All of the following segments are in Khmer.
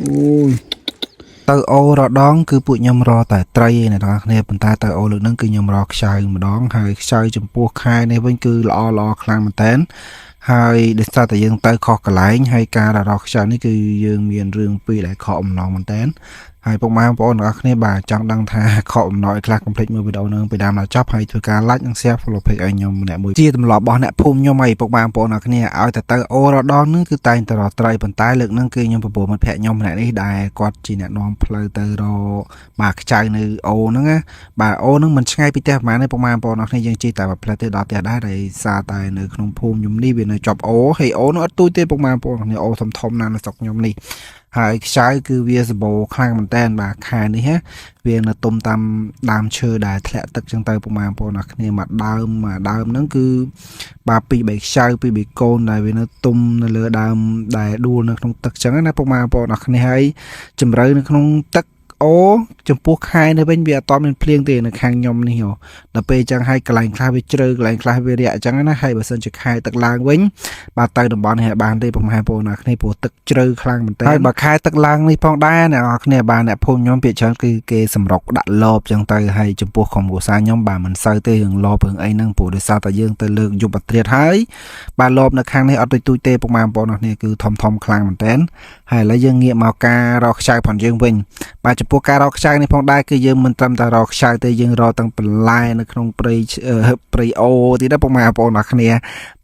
អូយទៅអូរដងគឺពួកខ្ញុំរកតែត្រីឯអ្នកទាំងអស់គ្នាប៉ុន្តែទៅអូលើកហ្នឹងគឺខ្ញុំរកខ្ចៅម្ដងហើយខ្ចៅចំពោះខែនេះវិញគឺល្អល្អខ្លាំងមែនតើហើយដោយសារតែយើងទៅខុសកន្លែងហើយការរកខ្ចៅនេះគឺយើងមានរឿងពីរដែលខកអំណងមែនតើហើយពុកម៉ែបងប្អូនទាំងអស់គ្នាបាទចង់ដឹងថាខកអំណងឲ្យខ្លះកុំភ្លេចមើលវីដេអូនឹងពីដើមដល់ចប់ហើយធ្វើការ like និង share follow page ឲ្យខ្ញុំម្នាក់មួយជាទម្លាប់របស់អ្នកភូមិខ្ញុំហើយពុកម៉ែបងប្អូនទាំងអស់គ្នាឲ្យតែទៅអូរដងហ្នឹងគឺតែងតែរកត្រីប៉ុន្តែលើកហ្នឹងគឺខ្ញុំប្រពន្ធមិត្តភក្តិខ្ញុំម្នាក់នេះដែលគាត់ជាអ្នកនាំផ្លូវទៅរកបាទខ្ចៅនៅអូហ្នឹងណាបាទអូហ្នឹងមិនឆ្ងាយពីផ្ទះប្រហែលទេពុកម៉ែបងប្អូនទាំងអស់គ្នាយើងជិះតែមួយផ្លូវទេដល់ផ្ទះដែរដោយសារតែនៅក្នុងភូមិខ្ញុំនេះវានៅជាប់អូហើយអូហ្នឹងអត់ទូចទេពុកម៉ែបងប្អូនទាំងអស់គ្នាអូធំធំណាស់នៅស្រុកខ្ញុំនេះហើយខ្ចៅគឺវាសម្បូរខ្លាំងមែនតើបាទខែនេះណាវានៅទុំតាមដើមឈើដែលធ្លាក់ទឹកចឹងទៅពុកម៉ែបងប្អូនអរគ្នាមួយដើមមួយដើមហ្នឹងគឺបាទពីរបីខ្ចៅពីរបីកូនដែលវានៅទុំនៅលើដើមដែលដួលនៅក្នុងទឹកចឹងណាពុកម៉ែបងប្អូនអរគ្នាហើយជំរៅនៅក្នុងទឹកអូចំពោះខែនេះវិញវាអត់មានភ្លៀងទេនៅខាងខ្ញុំនេះហ៎ដល់ពេលចឹងហើយកន្លែងខ្លះវាជ្រៅកន្លែងខ្លះវារាក់ចឹងណាហើយបើសិនជាខែទឹកឡើងវិញបាទទៅតំបន់នេះឲ្យបានទេពុកម៉ែបងប្អូនអរគ្នាព្រោះទឹកជ្រៅខ្លាំងមែនទែនហើយបើខែទឹកឡើងនេះផងដែរអ្នកនរគ្នាបាទអ្នកភូមិខ្ញុំភាគច្រើនគឺគេសម្រុកដាក់លបចឹងទៅហើយចំពោះក្រុមគ្រួសារខ្ញុំបាទមិនសូវទេរឿងលបរឿងអីហ្នឹងព្រោះដោយសារតែយើងទៅលើកយប់អត្រាតហើយបាទលបនៅខាងនេះអត់ដូចទូចទេពុកម៉ែបងប្អូនអរគ្នាគឺធំធំខ្លាំងមែនទែនហើយឥឡូវយើងងាកមកការរកខ្ចៅផងយើងវិញបាទចំពោះការរកខ្ចៅនេះផងដែរគឺយើងមិនត្រឹមតែរកខ្ចៅទេយើងរកទាំងបន្លែនៅក្នុងព្រៃព្រៃអូទៀតណាពុកម៉ែបងប្អូនអរគ្នា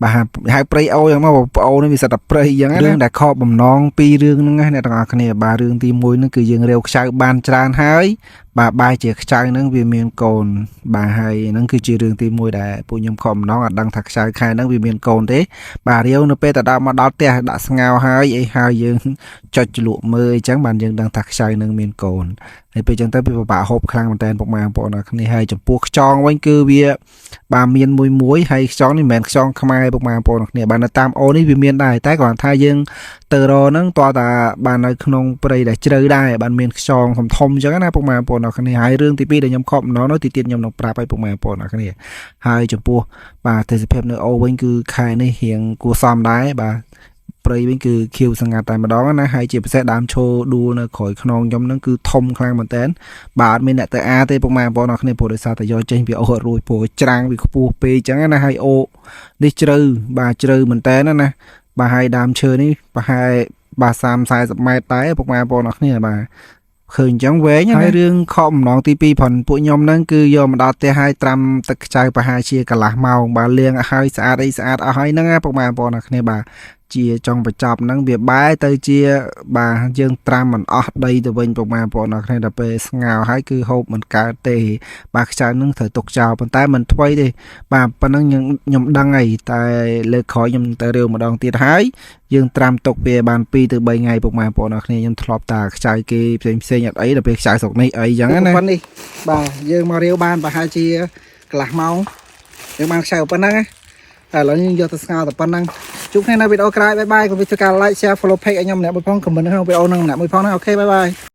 បាទហៅព្រៃអូយ៉ាងមកបងប្អូននេះវាសិតតែព្រៃយ៉ាងណារឿងដែលខកបំណងពីររឿងហ្នឹងណាអ្នកទាំងអស់គ្នាបាទរឿងទី1ហ្នឹងគឺយើងរាវខ្ចៅបានច្រើនហើយបាទបែរជាខ្ចៅហ្នឹងវាមានកូនបាទហើយហ្នឹងគឺជារឿងទី1ដែលពួកខ្ញុំខកបំណងអត់ដឹងថាខ្ចៅខែហ្នឹងវាមានកូនទេបាទរាវនៅពេលទៅដល់មកដល់ផ្ទះដាក់ស្ងោហើយអីហើយយើងចុចជ្លក់មើលអញ្ចឹងបានយើងដឹងថាខ្ចៅហ្នឹងមានកូនហើយពេលអញ្ចឹងទៅវាពិបាកហូបខ្លាំងមែនតើពុកម៉ែបងប្អូនអរគ្នាហើយចំពោះខ្យងវិញគឺវាបាទមានមួយមួយហើយខ្យងនេះមិនមែនខ្យងខ្មែរពុកម៉ែបងប្អូនអរគ្នាបាទនៅតាមអូនេះវាមានដែរតែគ្រាន់ថាយើងទៅរកហ្នឹងតើតាបាននៅក្នុងព្រៃដែលជ្រៅដែរបានមានខ្យងធំធំអញ្ចឹងណាពុកម៉ែបងប្អូនអរគ្នាហើយរឿងទី2ដែលខ្ញុំខកម្ដងនោះទីទៀតខ្ញុំនឹងប្រាប់ឲ្យពុកម៉ែបងប្អូនអរគ្នាហើយចំពោះបាទទេសភាពនៅអូវិញគឺខែនេះរៀងគួរសមដែរបាទព្រៃវិញគឺខៀវសងាត់តែម្ដងណាហើយជាពិសេសដើមឈើដួលនៅក្រោយខ្នងខ្ញុំហ្នឹងគឺធំខ្លាំងមែនតើបាទអត់មានអ្នកទៅអាទេពុកម៉ែបងប្អូនអរគ្នាព្រោះដោយសារតែយកចេញពីអូអត់រួចព្រោះច្រាំងវាខ្ពស់ពេកអញ្ចឹងណាហើយអូនេះជ្រៅបាទជ្រៅមែនតើណាបាទហើយដើមឈើនេះប្រហែលបាទ30 40ម៉ែត្រតែពុកម៉ែបងប្អូនអរគ្នាបាទឃើញអញ្ចឹងវែងហើយរឿងខកម្ដងទី2ផងពួកខ្ញុំហ្នឹងគឺយកមកដល់ផ្ទះហើយត្រាំទឹកខ្ចៅប្រហែលជាកន្លះម៉ោងបាទលាងឲ្យហើយស្អាតអីស្អាតអស់ហើយហ្នឹងណាពុកម៉ែបងប្អូនអរគ្នាបាទជាចុងបញ្ចប់ហ្នឹងវាបែរទៅជាបាទយើងត្រាំមិនអស់ដីទៅវិញពុកម៉ែបងប្អូនអរគ្នាដល់ពេលស្ងោហើយគឺហូបមិនកើតទេបាទខ្ចៅហ្នឹងត្រូវទុកចោលប៉ុន្តែមិនថ្វីទេបាទប៉ុណ្ណឹងខ្ញុំខ្ញុំដឹងហើយតែលើកក្រោយខ្ញុំទៅរាវម្ដងទៀតហើយយើងត្រាំទុកវាបាន2ទៅ3ថ្ងៃពុកម៉ែបងប្អូនអរគ្នាខ្ញុំធ្លាប់តាខ្ចៅគេផ្សេងផ្សេងអត់អីដល់ពេលខ្ចៅស្រុកនេះអីចឹងណា ប៉ុណ្នេះបាទយើងមករាវបានប្រហែលជាកន្លះម៉ោងយើងបានខ្ចៅប៉ុណ្ណឹងណាតែឥឡូវយើងយកទៅស្ងោរតែប៉ុណ្ណឹងជួបគ្នានៅវីដេអូក្រោយ bye bye កុំភ្លេចធ្វើការ like share follow page ឲ្យខ្ញុំម្នាក់មួយផង comment ក្នុងវីដេអូហ្នឹងម្នាក់មួយផងណាOK bye bye.